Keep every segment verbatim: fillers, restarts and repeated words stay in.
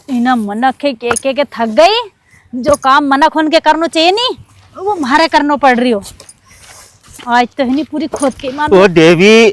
इना मनक के, के, के, के थक गई। जो काम मनक होन के करनो चाहिए नी, वो म्हारे करनो पड़ रियो। आज तो है नी पूरी खोद के मानो। ओ देवी,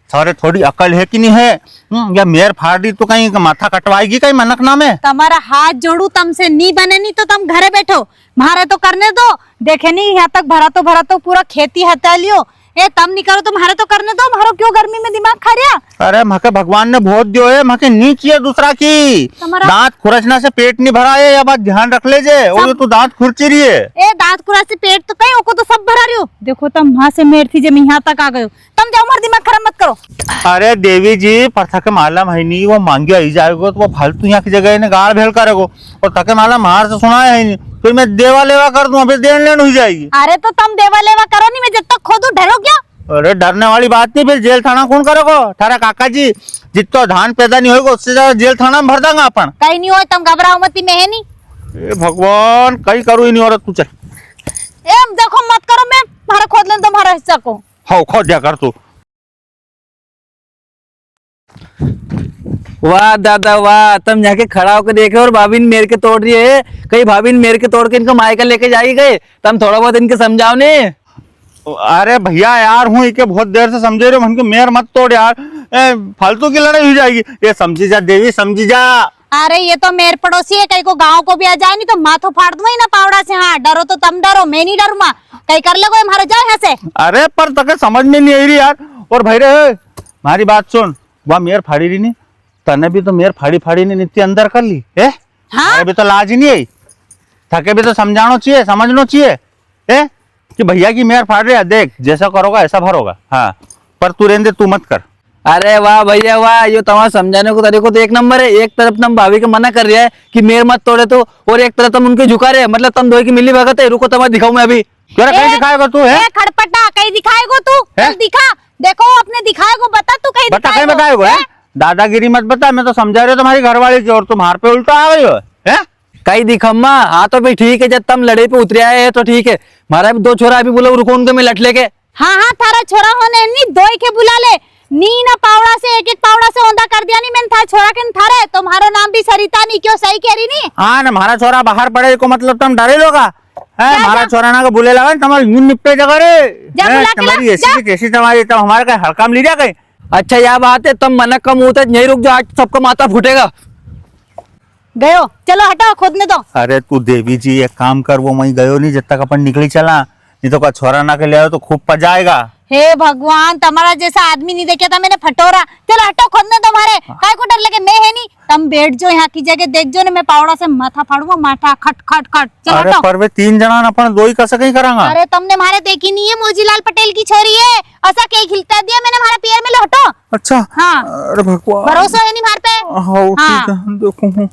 थारे थोड़ी अकल है कि नी है? हम्म, या मेर फाड़ री तो कई माथा कटवाएगी कई मनक ना में? तमारा हाथ जोड़ू, तमसे नी बने नी तो तम घरे बैठो, म्हारे तो करने दो। देखे नी, यहाँ तक भरा तो भरा तो पूरा खेती हटा लियो। ए, तम नी करो तो म्हारे तो करने दो, म्हारो क्यों गर्मी में दिमाग खा रिया? अरे, म्हाके भगवान ने बहुत दियो है, म्हाके नी चाहिए दूसरा की। तमारा दांत खुरचना से पेट नी भरा है, या बात ध्यान रख लेजे। और सब तू दांत खुरची री है। ए, दांत खुरचना से पेट तो कई, ओको तो सब भरा रियो। देखो, तम वहां से मेर थी जे मैं यहाँ तक आ गयो। तम जाओ, म्हारो दिमाग खराब मत करो। अरे देवी जी, पर थाके मालूम है नी, वो मांग्यो आई जाएगो, तो वो फालतू यहाँ की जगह इन्हें गाल भेल करेगो। और थाके मालूम म्हार से सुनाया है नी, फिर मैं देवा लेवा कर दूं, फिर देन लेन हुई जाएगी। अरे तो तम देवा लेवा करो नी, मैं जब तक खोदू, डरो क्या? अरे डरने वाली बात नी, फिर जेल थाना कौन करेगो? थारा काका जी, जित्तो धान पैदा नी होएगो, उससे ज्यादा जेल थाना में भर देंगा अपन। कई नी होए, तम घबराओ मती, मैं है नी। ए भगवान, कई करूँ ही नी, और तू चल। ए, देखो मत करो, मैं म्हारे खोद लेन दो म्हारा हिस्सा को। हाउ, खोद दिया कर तू। वाह दादा वाह, तम यहाँ के खड़ा होकर देख रहे हो और भाभी ने मेर के तोड़ रही है। कई भाभी ने मेर के तोड़ के इनका मायका लेके जाई गए, तम थोड़ा बहुत इनके समझाओ ने। अरे भैया यार, हूँ इके बहुत देर से समझे रहे, मन के मेर मत तोड़ यार, ए, फालतू की लड़ाई हुई जाएगी। ये समझी जा देवी, समझी जा। अरे, ये तो मेर पड़ोसी है, कई को गांव को भी आ जाए नी तो माथो फाड़ दूंगा इना पावड़ा से। हाँ, डरो तो तम डरो, मैं नी डरूंगा। कई कर लेगो ये म्हारो, जाओ यहाँ से। अरे, पर तके समझ में नी आई री यार। और भाई रे, म्हारी बात सुन, वा मेर फाड़ी री नी, तने भी तो मेर फाड़ी फाड़ी ने नीति अंदर कर ली, है? हाँ? अरे, भी तो लाज ही नी आई। थके भी तो समझानो चाहिए, समझनो चाहिए, है? कि भैया की मेर फाड़ रहे हैं, देख, जैसा करोगा, ऐसा भरोगा। हाँ, पर तू रहने दे, तू मत कर। अरे वाह भैया वाह, यो तमारा समझाने को तरीको तो एक नंबर है। एक तरफ तम भाभी के मना कर रिया है कि मेर मत तोड़े तू, और एक तरफ तम उनके झुका रहे हैं, मतलब तम दोई की मिली भगत है। रुको, तमारे दिखाऊं मैं अभी। क्यों रे, कई ए, दिखाएगो तू, है? ए, खड़पटा, कई दिखाएगो तू? है? चल दिखा, देखो अपने दिखाएगो, बता तू कई बता, कई दिखाएगो, बताएगो, है? हैं? दादागिरी मत बता, मैं तो समझा रहे हो तुम्हारी घरवाली की, और तुम म्हार पे उल्टा आ गई हो, हैं? कई दिखम्मा, हाँ तो भाई ठीक है, जब तम लड़ाई पे उतरे आए हैं तो ठीक है। म्हारा भी दो छोरा अभी बुलाओ, रुको उनके मैं लठ लेके। हाँ, हाँ, थारा छोरा होने नी, दोई के बुला ले। नी ना पावड़ा से, एक एक पावड़ा से औंधा कर दिया नी मैंने थारा छोरा के न थारे, तो म्हारो नाम भी सरिता नी, क्यों सही कह रही नी? हाँ ना, म्हारा छोरा बाहर पड़े को मतलब तम डरे लोगा? हैं, जा, म्हारा जा। छोरा ना के बुले लावे, तमारे यूं निपटे जगह रे। जा, हैं, बुला के ला, तमारी ऐसी जा। की तैसी तमारी, तब हमारे का हड़काम ली जा कई। अच्छा, या बात है, तम मनक कम होते, यहीं रुक जाओ, आज सबका माथा फूटेगा। गयो, चलो हटाओ, खोदने दो। अरे तू देवी जी, एक काम कर, वो वहीं गयो नी, जब तक अपन निकली चला, नी तो का छोरा ना के ले आयो तो खूब पजाएगा। हे भगवान, तमारा जैसा आदमी नी देख्या था मैंने फटोरा। चलो हटो, खोदने दो म्हारे। हाँ। काय को डर लगे, मैं है नी। तम बैठ जो यहाँ की जगह, देख जो ने, मैं पावड़ा से माथा फाड़ूंगा, माथा खट, खट, खट। चलो अरे हटो। पर वे तीन जना ना, अपन दो ही कसे कई करांगा। अरे तमने म्हारे देखी नी है, मोजीलाल पटेल की छोरी है। असा कई खिलता दिया मैंने म्हारे पैर में, लो हटो। अच्छा। हाँ। अरे भगवान। भरोसा है नी म्हारे पे। हाँ, हाँ। ठीक है, देखूं हूँ।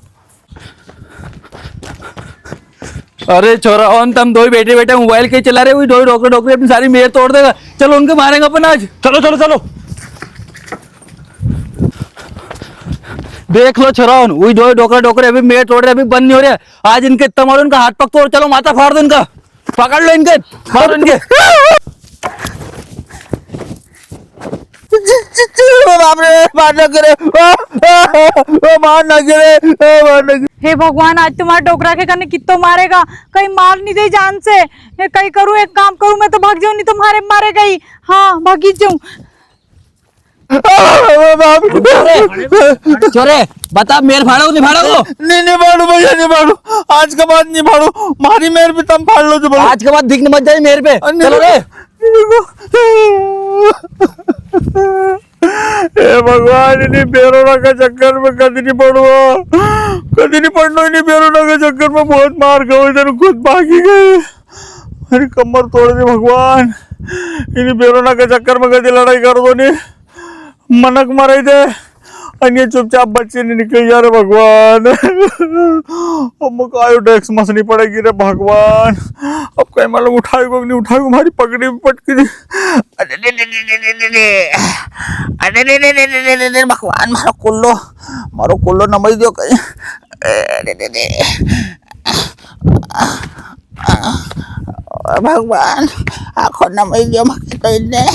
अरे छोरा, ओन तम दोई बैठे बैठे मोबाइल के चला रहे, वही दोई डोकरे डोकरे अपनी सारी मेर तोड़ देगा। चलो उनके मारेंगे अपन आज। चलो, चलो, चलो। देख लो छोरा, ओन वही दोई डोकरे डोकरे अभी मेर तोड़ रहे, अभी बंद नी हो रहे। आज इनके इतना मारो, इनका हाथ पग तोड़, चलो माथा फाड़ दो इनका। पकड़ लो इनके, मारो इनके। ओ बाप रे, मार ना गिरे, ओ, ओ, ओ, मार ना गिरे, ओ, मार ना गिरे। हे भगवान, आज तुम्हारा डोकरा के कने कित्तो मारेगा, कई मार नी दे जान से। हे कई करूं, एक काम करूं, मैं तो भाग जाऊं, नी तो म्हारे मारेगा ही। हाँ, भागी जाऊं। ओ बाप। छोरे, बता, मेर फाड़ो नी फाड़ो? नी, नी फाड़ू भैया, नी फाड़ू। आज के बाद नी फाड़ू। म्हारी मेर भी तम फाड़ लो जो बोलो। आज के बाद दिख मत जाए मेर पे। नी, चलो रे। हे भगवान, इनी बेरोना का चक्कर में कदी नी पड़ूं। कदी नी पड़नो, इनी बेरोना का चक्कर में बहुत मार खाओ, इधर खुद भागी गए। अरे कमर तोड़ दे भगवान, इनी बेरोना के चक्कर में कदी लड़ाई कर दो नी, मनक मराई दे, अन ये चुपचाप बच्ची नी निकली जा रे भगवान। अब मैं कायो डेस्क मसनी पड़ेगी रे भगवान, अब कई मालूम उठाएगो कि नी उठाएगो, म्हारी पगड़ी भी पटकी दी। अरे रे रे रे, अरे रे रे, भगवान, म्हारो कुल्लो, म्हारो कुल्लो नमई दियो कई। अरे रे रे। भगवान, आखो नमई गयो मके तो इने।